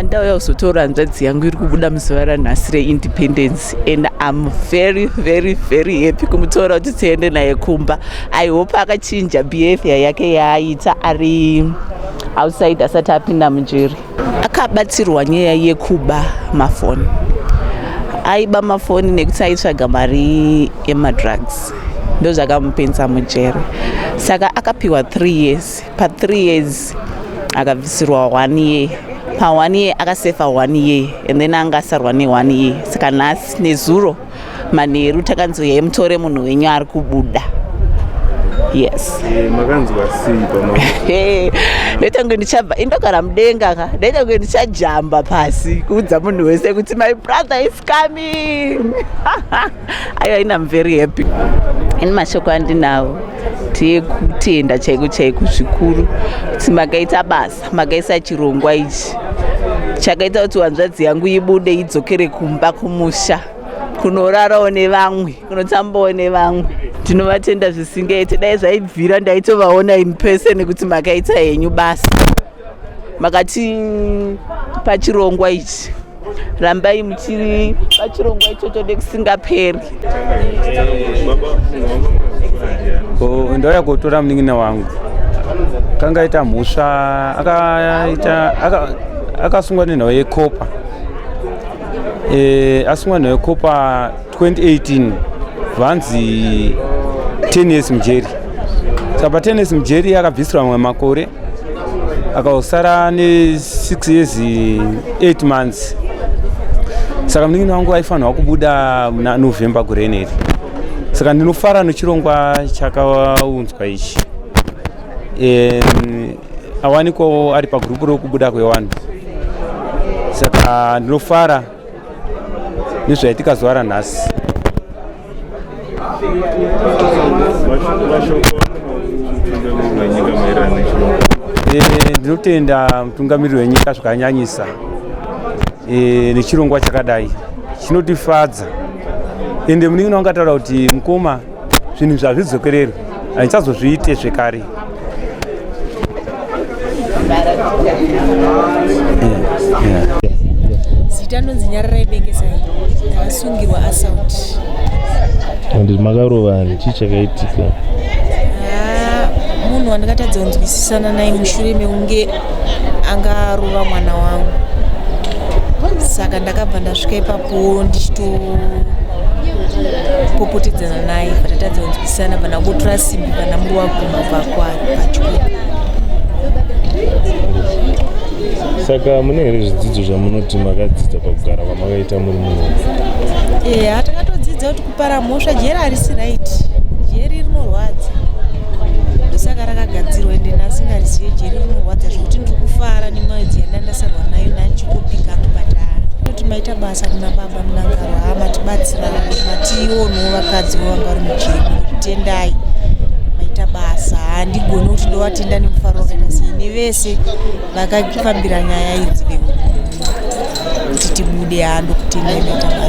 Ndauya kuzotora hanzvadzi yangu iri kubuda muzuva ranhasi reindependence, and I'm very, very, very happy kumutora kuti tiende naye kumba. I hope akachinja behavior yake yaaita ari outside asati apinda mujeri. Akabatsirwa nyaya yekuba mafoni. Aiba mafoni nekuti aitsvaga mari yemadrugs, ndo zvakamupinza mujeri. Saka akapiwa 3 years. Pa3 years akabvisirwa 1 year. Pa1 year akasefa 1 year and then anga asarwa ne1 year. Saka nhasi, nezuro manheru, takanzi yai mutore munhu wenyu ari kubuda. Yes. Makanzwa sei pama? Ndoita kunge ndichabva, indogara mudenga ka, ndaita kunge ndichajamba pasi kuudza munhu wese kuti my brother is coming. Aiwa, ina I'm very happy. Ini mashoko andinawo ndeyekutenda chaiko chaiko zvikuru kuti makaita basa, makaisa chirongwa ichi chakaita kuti hanzvadzi yangu ibude, idzokere kumba, kumusha, kunorarawo nevamwe, kunotambawo nevamwe. Ndinovatenda zvisingaite. Dai zvaibvira ndaitovaona in person kuti makaita henyu basa, makati pachirongwa ichi. Rambai muchiri pachirongwa ichocho nekusingaperi. Baba, munhu wangu Ko, ndauya kotora munin'ina wangu. Kangaita mhosva, akaita akasungwa nenhau yekopa. Asungwa nenhau yekopa 2018, vanzi 10 years mujeri. Saka pa 10 years mujeri akabvisirwa mamwe makore, akazosara ne6 years 8 months. Saka munin'ina wangu aifanirwa kubuda muna November gore rineri. Saka ndinofara nechirongwa chakaunzwa ichi. Awanikwawo ari pagurupu rokubuda kwevanhu. Saka ndinofara nezvaitika zuva ranhasi. Mashoko mutungamiriri wenyika maererano nechirongwa? Ndinotenda mutungamiriri wenyika zvakanyanyisa nechirongwa chakadai chinotifadza. Ende munin'ina wangu ataura kuti, "Mukoma, zvinhu zvazvidzokererwi, handichazozviite zvekare." Yeah. Zita ndonzi Nyararai Bengesai. Ndakasungirwa assault. And makarovani? Chii chakaitika? Ah, munhu wandakatadza kunzwisisana naye mushure mekunge angarova mwana wangu. Saka ndakabva ndasvika ipapo ndichitopopotedzana naye, patatadza kunzwisisana, bva ndakutora simbi, pandamurova gumbo pachikoro. Saka mune here zvidzidzo zvamunoti makadzidza pakugara kwamakaita muri muno? Eya, takatodzidza kuti kupara mhosva, jeri harisi right. Jeri rinorwadza, ndosaka rakagadzirwa. Ende ndasingarizive, jeri rinorwadza zvokuti ndiri kufara nemwedzi yandandasarwa nayo nandichingopika. But kuti maita basa kuna baba Mnangagwa. Ha, matibatsira, mationo vakadzi vanga vari mujeri. Tendai, maita basa. Handigoni kuti ndovatenda nemufaro wakaita sei, nevese vakafambira nyaya idzi kuti tibude. Hando kutendai, maita basa.